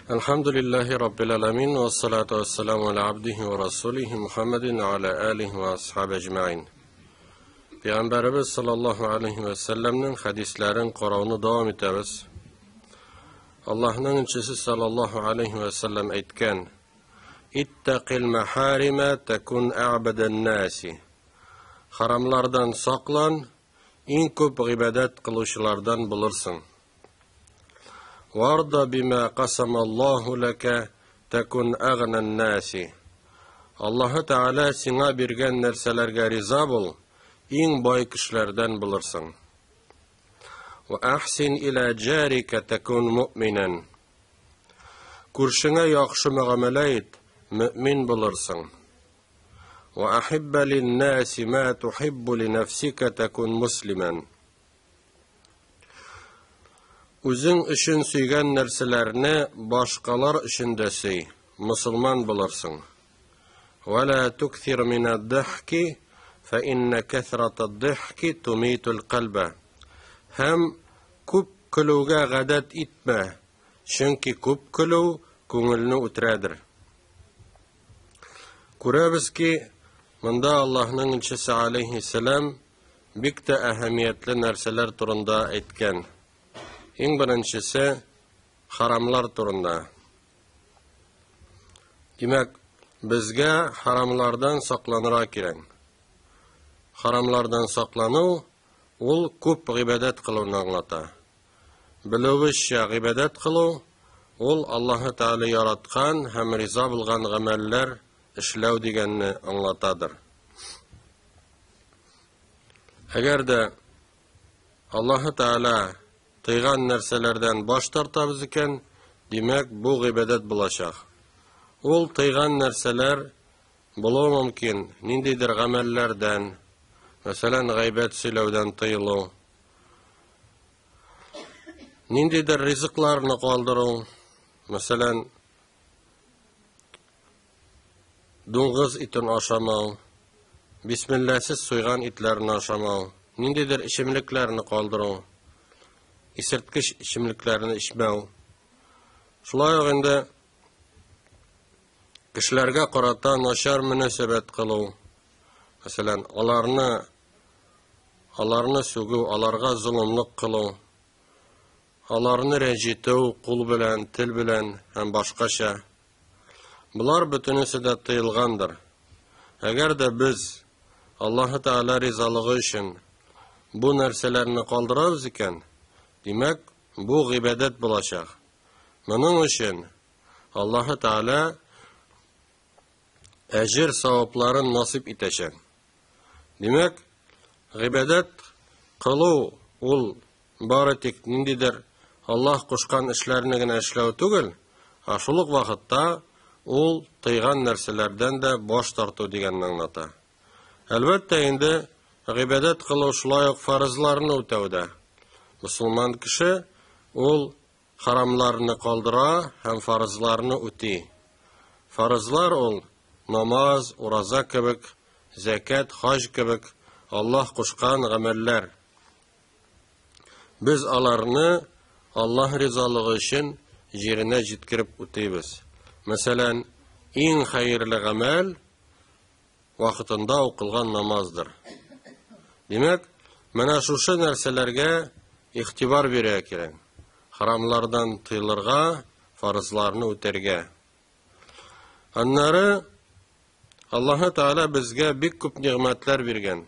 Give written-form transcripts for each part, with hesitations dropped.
Әлхәмдүлилләһи раббил аламин ва салату вассаламу аля абдихи ва расулихи Мухаммадин ва аля алихи ва асхаби әҗмәин. Пәйгамбәребез саллаллаһу алейхи ва сәлләмнең хәдисләрен карауны дәвам итәбез. Аллаһның илчесе саллаллаһу алейхи ва сәлләм әйткән: Иттакил махарима такун а'бадан наси. Харамлардан саклан, иң күп гыйбадәт кылучылардан булырсың. Варда бима касамаллаһу лака такун агнан наси. Аллаһы Тәгалә сиңа биргән нәрсәләргә риза бул, иң бай кешеләрдән булырсың. Ва ахсин иля җарика такун муъминан. Күршеңә яхшы мөгамәлә ит, мөэмин булырсың. Ва ахибба линнаси ма тухиббу линәфсика такун муслиман. Үзең өчен сөйгән нәрсәләрне башкалар өчен дә сөй, мосылман булырсың. Ва ла туксир минад-дахки, фа инна кәсратад-дахки тумитул кальба. Һәм күп көлүгә гадәт итмә, чөнки күп көлү күңелне үтерәдер. Күрәбез ки, монда Аллаһның илчесе алейһиссәлам бик тә әһәмиятле нәрсәләр турында әйткән. Иң беренчесе харамлар турында. Димәк, безгә харамлардан сакланырга кирәк. Харамлардан саклану ул күп гыйбадәт кылуны аңлата. Белүебезчә, гыйбадәт кылу ул Аллаһы Тәгалә яраткан һәм риза булган гамәлләр эшләү дигәнне аңлатадыр. Әгәр дә Аллаһы Тәгалә тыйган нәрсәләрдән баш тартабыз икән, димәк, бу гыйбадәт булачак. Ул тыйган нәрсәләр булуы мөмкин, ниндидер гамәлләрдән, мәсәлән, гайбәт сөйләүдән тыелу, ниндидер ризыкларны калдыру, мәсәлән, Дуңгыз итен ашамау, бисмилләсез суйган итләрне ашамау, ниндидер эчемлекләрне калдыру, исерткеч эчемлекләрне эчмәү. Шулай ук инде кешеләргә карата начар мөнәсәбәт кылу, мәсәлән, аларны аларны сүгү, аларга золымлык кылу, аларны рәнҗетү кул белән, тел белән һәм башкача. Болар бөтенесе дә тыелгандыр. Әгәр дә без Аллаһы Тәгалә ризалыгы өчен бу нәрсәләрне калдырабыз икән, димәк, бу гыйбадәт булачак. Моның өчен Аллаһы Тәгалә әҗер савапларын насыйп итәчәк. Димәк, гыйбадәт кылу ул бары тик ниндидер Аллаһ кушкан эшләрне генә эшләү түгел, ә шул ук вакытта ул тыйган нәрсәләрдән дә баш тарту дигәнне аңлата. Әлбәттә инде, гыйбадәт кылу шулай ук фарызларны үтәү дә. Мусулман кеше ул харамларны калдыра һәм фарызларны үти. Фарызлар ул намаз, ураза кебек, зәкят, хаҗ кебек Аллаһ кушкан гамәлләр. Без аларны Аллаһ ризалыгы өчен җиренә җиткереп үтибез. Мәсәлән, иң хәерле гамәл вакытында укылган намаздыр. Димәк, менә шушы нәрсәләргә игътибар бирергә кирәк. Харамлардан тыелырга, фарызларны үтәргә. Аннары Аллаһы Тәгалә безгә бик күп нигъмәтләр биргән.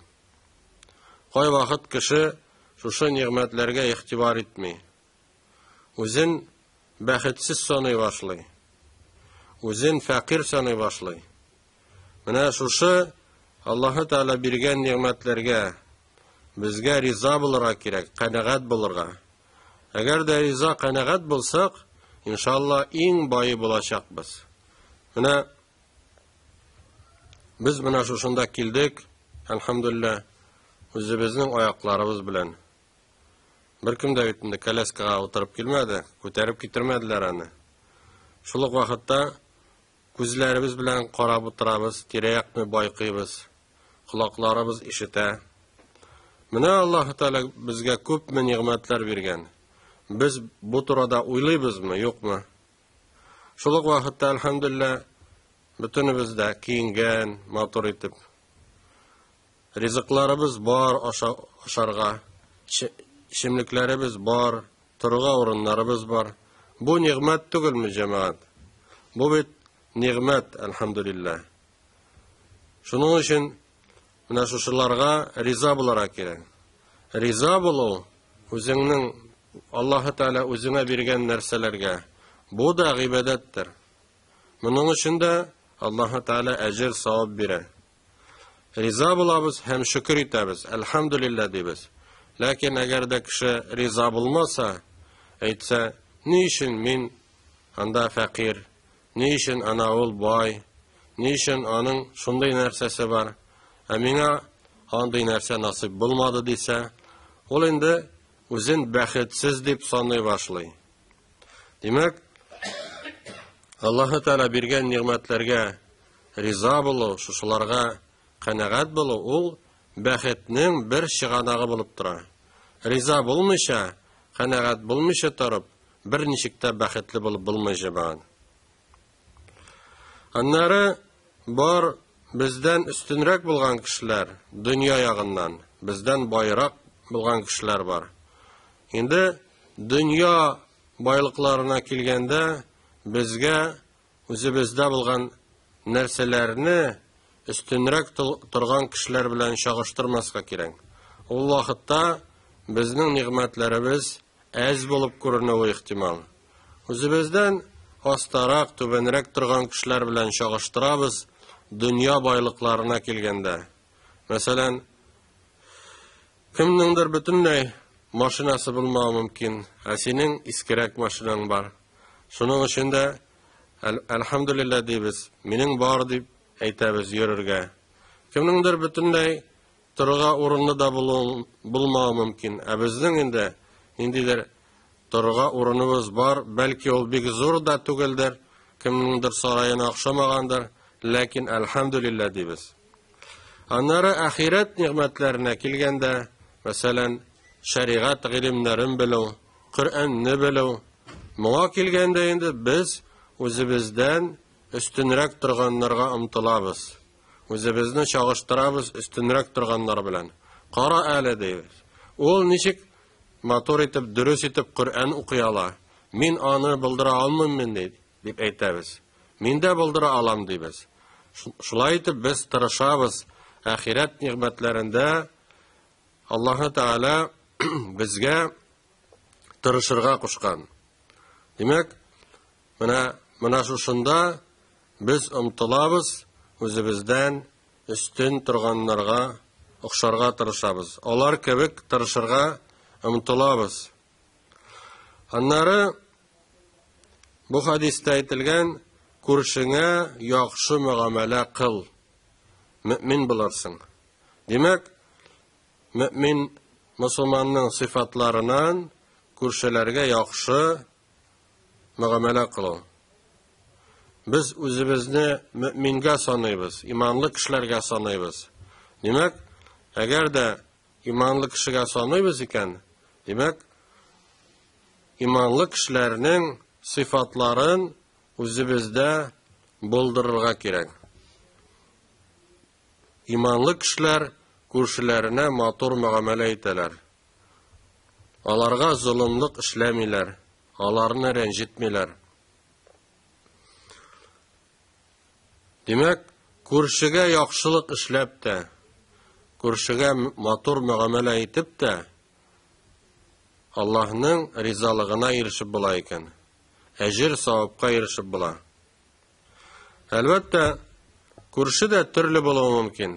Кайвакыт кеше шушы нигъмәтләргә игътибар итми. Үзен бәхетсез саный башлый. Үзен фәкыйрь саный башлый. Менә шушы Аллаһы Тәгалә биргән нигъмәтләргә безгә риза булырга кирәк, канәгать булырга. Әгәр дә риза, канәгать булсак, иншалла, иң бае булачакбыз. Менә без менә шушында килдек, әлхәмдүлилләһ, үзебезнең аякларыбыз белән. Беркем дә бит инде коляскага утырып килмәде, күтәреп китермәделәр аны. Шул ук вакытта күзләребез белән карап утырабыз, тирә-якны байкыйбыз, колакларыбыз ишетә. Менә Аллаһ Тәгалә безгә күпме нигъмәтләр биргән. Без бу турыда уйлыйбызмы, юкмы? Шул ук вакытта, әлхәмдүлилләһ, бөтенебез дә киенгән, матур итеп. Ризыкларыбыз бар ашарга, эчемлекләребез бар, торырга урыннарыбыз бар. Бу нигъмәт түгелме, җәмәгать? Бу бит нигъмәт, әлхәмдүлилләһ. Шуның өчен менә шушыларга риза булырга кирәк. Риза булу үзеңнең Аллаһы Тәгалә үзеңә биргән нәрсәләргә. Бу да гыйбадәттер. Моның өчен дә Аллаһы Тәгалә әҗер, савап бирә. Риза булабыз һәм шөкер итәбез, әлхәмдүлилләһ дибез. Ләкин әгәр дә кеше риза булмаса, әйтсә, ни өчен мин анда фәкыйрь, ни өчен ана ул бай, ни өчен аның шундый нәрсәсе бар, ә миңа андый нәрсә насыйп булмады дисә, ул инде үзен бәхетсез дип саный башлый. Димәк, Аллаһы Тәгалә биргән нигъмәтләргә риза булу, шушыларга канәгать булу ул бәхетнең бер чыганагы булып тора. Риза булмыйча, канәгать булмыйча торып, берничек тә бәхетле булып булмый, җәмәгать. Аннары бар бездән өстенрәк булган кешеләр, дөнья ягыннан, бездән байрак булган кешеләр бар. Инде дөнья байлыкларына килгәндә, безгә үзебездә булган нәрсәләрне өстенрәк торган кешеләр белән чагыштырмаска кирәк. Ул вакытта безнең нигъмәтләребез әз булып күренүе ихтимал. Үзебездән астарак, түбәнрәк торган кешеләр белән чагыштырабыз дөнья байлыкларына килгәндә. Мәсәлән, кемнеңдер бөтенләй машинасы булмавы мөмкин, ә синең искерәк машинаң бар. Шуның өчен дә әлхәмдүлилләһ дибез, минем бар дип әйтәбез йөрергә. Кемнеңдер бөтенләй торырга урыны да булмавы мөмкин, ә безнең инде ниндидер торырга урыныбыз бар, бәлки ул бик зур да түгелдер, кемнеңдер сараена охшамагандыр, ләкин әлхәмдүлилләһ дибез. Аннары ахирәт нигъмәтләренә килгәндә, мәсәлән, шәригать гыйлемнәрен белү, Коръәнне белү, моңа килгәндә инде без үзебездән өстенрәк торганнарга омтылабыз. Үзебезне чагыштырабыз өстенрәк торганнар белән. Кара әле, дибез. Ул ничек матур итеп, дөрес итеп Коръән укый ала. Мин аны булдыра алмыйм мин, дип әйтәбез. Мин дә булдыра алам, дибез. Шулай итеп без тырышабыз ахирәт нигъмәтләрендә Аллаһы Тәгалә безгә тырышырга кушкан. Димәк, менә шушында без омтылабыз, үзебездән өстен торганнарга охшарга тырышабыз. Алар кебек тырышырга омтылабыз. Аннары бу хадистә әйтелгән, күршеңә яхшы мөгамәлә кыл, мөмин булырсың. Димәк, мөмин мусульманның сыйфатларынан күршеләргә яхшы мөгамәлә кылу. Без үзебезне мөмингә саныйбыз, иманлы кешеләргә саныйбыз. Димәк, әгәр дә иманлы кешегә саныйбыз икән, димәк, иманлы кешеләрнең сыйфатларын үзебездә булдырырга кирәк. Иманлы кешеләр күршеләренә матур мөгамәлә итәләр. Аларга золымлык эшләмиләр, аларны рәнҗетмиләр. Димәк, күршегә яхшылык эшләп тә, күршегә матур мөгамәлә итеп тә, Аллаһның ризалыгына ирешеп була икән. Әҗер, савапка ирешеп була. Әлбәттә, күрше дә төрле булуы мөмкин.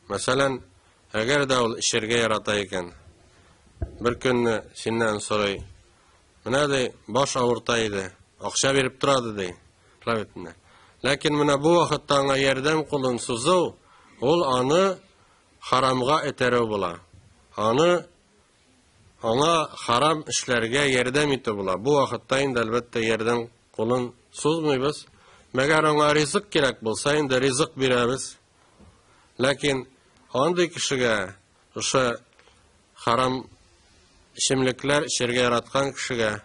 Мәсәлән, әгәр дә ул эчәргә ярата икән, бер көнне синнән сорый, менә ди, баш авырта иде, акча биреп торады ди. Шулай бит инде. Ләкин менә бу вакытта аңа ярдәм кулын сузу, ул аны харамга этәрү була. Аны аңа харам эшләргә ярдәм итү була. Бу вакытта инде, әлбәттә, ярдәм кулын сузмыйбыз. Мәгәр аңа ризык кирәк булса, инде ризык бирәбез. Ләкин андый кешегә, шушы харам эчемлекләр эчәргә яраткан кешегә,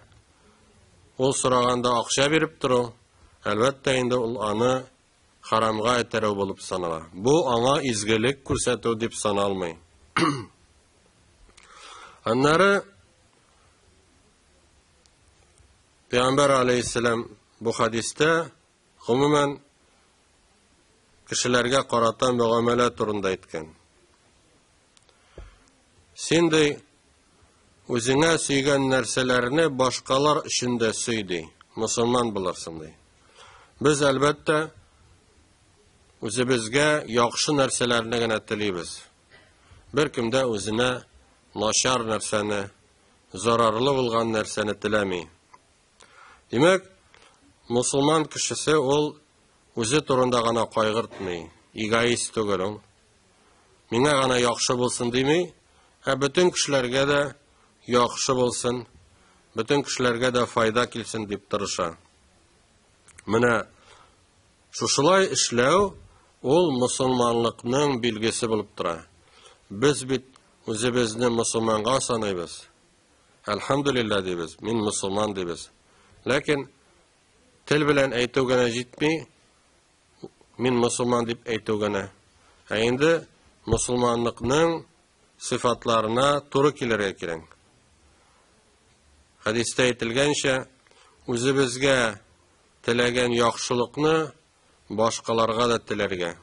ул сораганда акча биреп тору, әлбәттә инде ул аны харамга этәрү булып санала. Бу аңа изгелек күрсәтү дип саналмый. Аннары Пәйгамбәр алейһиссәлам бу хадистә гомумән кешеләргә карата мөгамәлә турында әйткән. Син ди үзеңә сөйгән нәрсәләрне башкалар өчен дә сөй ди, мусульман булырсың ди. Без әлбәттә үзебезгә яхшы нәрсәләрне генә телибез. Беркем дә үзенә начар нәрсәне, зарарлы булган нәрсәне теләми. Димәк, мусульман кешесе ул үзе турында гына кайгыртмый, эгоист түгел ул. Миңа гына яхшы булсын дими, ә бөтен кешеләргә дә яхшы булсын, бөтен кешеләргә дә файда килсен дип тырыша. Менә шушылай эшләү ул мусульманлыкның билгесе булып тора. Без бит үзебезне мусульманга саныйбыз. Әлхәмдүлилләһ дибез, мин мусульман дибез. Ләкин тел белән әйтү генә җитми, мин мусульман дип әйтү генә. Ә инде мусульманлыкның сыйфатларына туры килергә кирәк. Хәдистә әйтелгәнчә, үзебезгә теләгән яхшылыкны башкаларга да теләргә.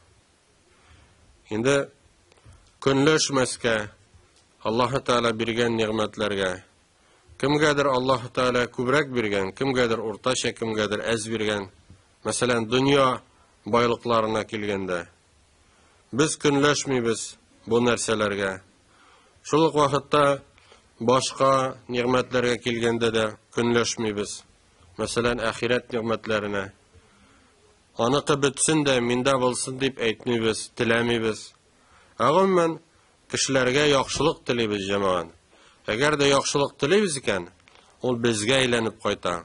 Инде көнләшмәскә Аллаһы Тәгалә биргән нигъмәтләргә. Кемгәдер Аллаһы Тәгалә күбрәк биргән, кемгәдер уртача, кемгәдер әз биргән. Мәсәлән, дөнья байлыкларына килгәндә. Без көнләшмибез бу нәрсәләргә. Шул ук вакытта башка нигъмәтләргә килгәндә дә көнләшмибез. Мәсәлән, ахирәт нигъмәтләренә. Аныкы бетсен дә, миндә булсын дип әйтмибез, теләмибез. Ә гомумән, кешеләргә яхшылык телибез, җәмәгать. Әгәр дә яхшылык телибез икән, ул безгә әйләнеп кайта.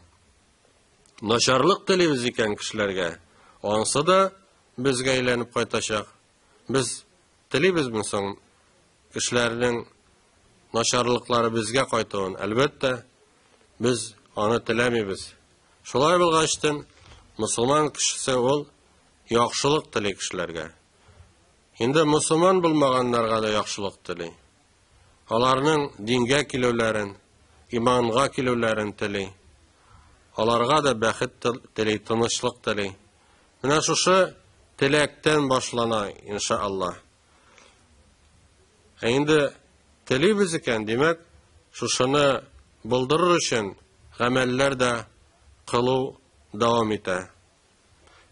Начарлык телибез икән кешеләргә, ансы да безгә әйләнеп кайтачак. Без телибезме соң кешеләрнең начарлыклары безгә кайтуын? Әлбәттә, без аны теләмибез. Шулай булгачтын, мусульман кешесе ул яхшылык тели кешеләргә. Инде мусульман булмаганнарга да яхшылык тели. Аларның дингә килүләрен, иманга килүләрен тели. Аларга да бәхет тели, тынычлык тели. Менә шушы теләктән башлана, иншаллаһ. Ә инде телибез икән, димәк, шушыны булдырыр өчен гамәлләр дә кылу дәвам итә.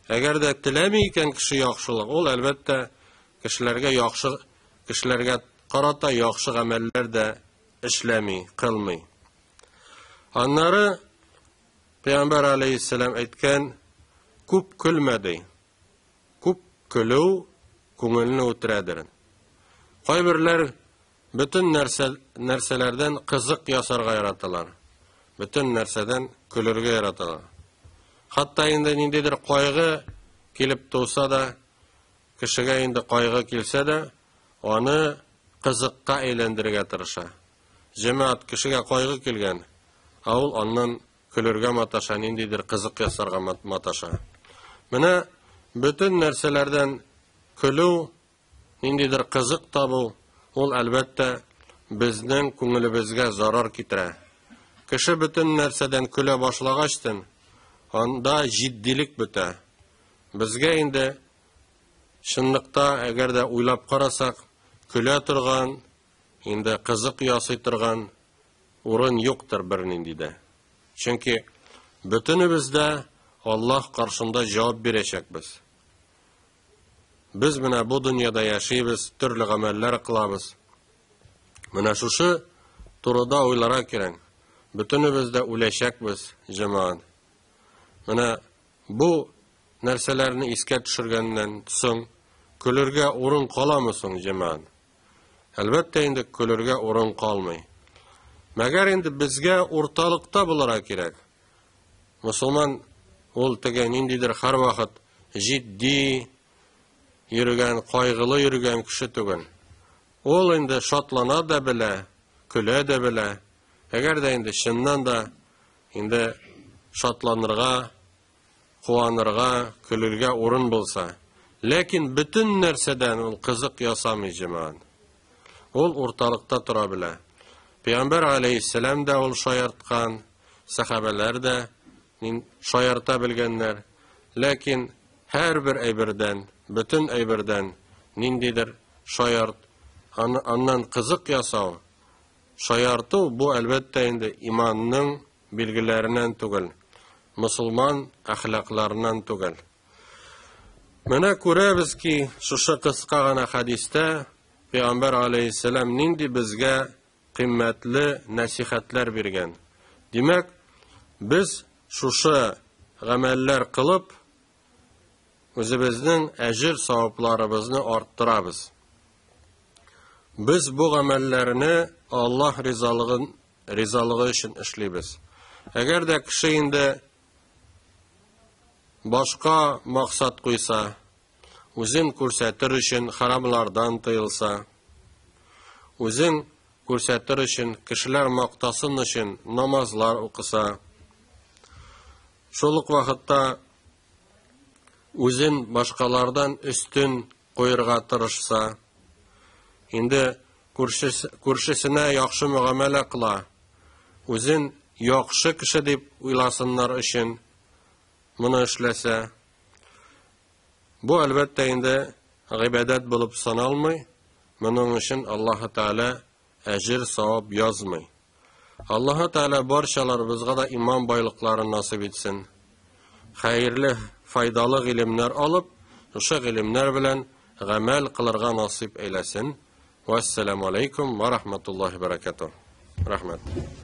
Әгәр дә теләми икән кеше яхшылык, ул әлбәттә кешеләргә яхшы, кешеләргә карата яхшы гамәлләр дә эшләми, кылмый. Аннары Пәйгамбәр алейһиссәлам әйткән, күп көлмә ди. Күп көлү күңелне үтерәдер. Кайберләр бөтен нәрсә, нәрсәләрдән кызык ясарга яраталар. Бөтен нәрсәдән көлергә яраталар. Хатта инде ниндидер кайгы килеп туса да, кешегә инде кайгы килсә дә, аны кызыкка әйләндерергә тырыша. Җәмәгать кешегә кайгы килгән, ә ул аннан көлергә маташа, ниндидер кызык ясарга маташа. Менә бөтен нәрсәләрдән көлү, ниндидер кызык табу, ул әлбәттә безнең күңелебезгә зарар китерә. Кеше бөтен нәрсәдән көлә башлагачтын, анда җитдилек бетә. Безгә инде чынлыкта, әгәр дә уйлап карасак, көлә торган, инде кызык ясый торган урын юктыр бернинди дә. Чөнки бөтенебез дә Аллаһ каршында җавап бирәчәкбез. Без менә бу дөньяда яшибез, төрле гамәлләр кылабыз. Менә шушы турыда уйларга кирәк. Бөтенебез дә үләчәкбез, җәмәгать. Менә бу нәрсәләрне искә төшергәннән соң көлергә урын каламы соң, җәмәгать? Әлбәттә инде көлергә урын калмый. Мәгәр инде безгә урталыкта булырга кирәк. Мусульман ул теге ниндидер һәрвакыт җитди йөргән, кайгылы йөргән кеше түгел. Ул инде шатлана да белә, көлә дә белә. Әгәр дә инде чыннан да инде шатланырга, куанырга, көлергә урын булса. Ләкин бөтен нәрсәдән ул кызык ясамый, җәмәгать. Ул урталыкта тора белә. Пәйгамбәр алейһиссәлам да ул шаярткан, сәхабәләр дә шаярта белгәннәр. Ләкин һәрбер әйбердән, бөтен әйбердән ниндидер шаярт, аннан кызык ясау, шаярту бу әлбәттә инде иманның билгеләреннән түгел, мусулман әхлакларыннан түгел. Менә күрәбез ки, шушы кыска гына хәдистә Пәйгамбәр алейһиссәлам нинди безгә кыйммәтле нәсихәтләр биргән. Димәк, без шушы гамәлләр кылып, үзебезнең әҗер савапларыбызны арттырабыз. Без бу гамәлләрне Аллаһ ризалыгын ризалыгы өчен эшлибез. Әгәр дә кеше инде башка максат куйса, үзен күрсәтер өчен харамлардан тыелса, үзен күрсәтер өчен, кешеләр мактасын өчен намазлар укыса, шул ук вакытта үзен башкалардан өстен куерга тырышса, инде күршесенә яхшы мөгамәлә кыла, үзен яхшы кеше дип уйласыннар өчен моны эшләсә, бу әлбәттә инде гыйбадәт булып саналмый, моның өчен Аллаһы Тәгалә әҗер савап язмый. Аллаһы Тәгалә барчаларыбызга да иман байлыкларын насыйп итсен. Хәерле, файдалы гыйлемнәр алып, шушы гыйлемнәр белән гамәл кылырга насыйп әйләсен. Вассаламу алейкум ва рахматуллахи баракатуh. Рәхмәт.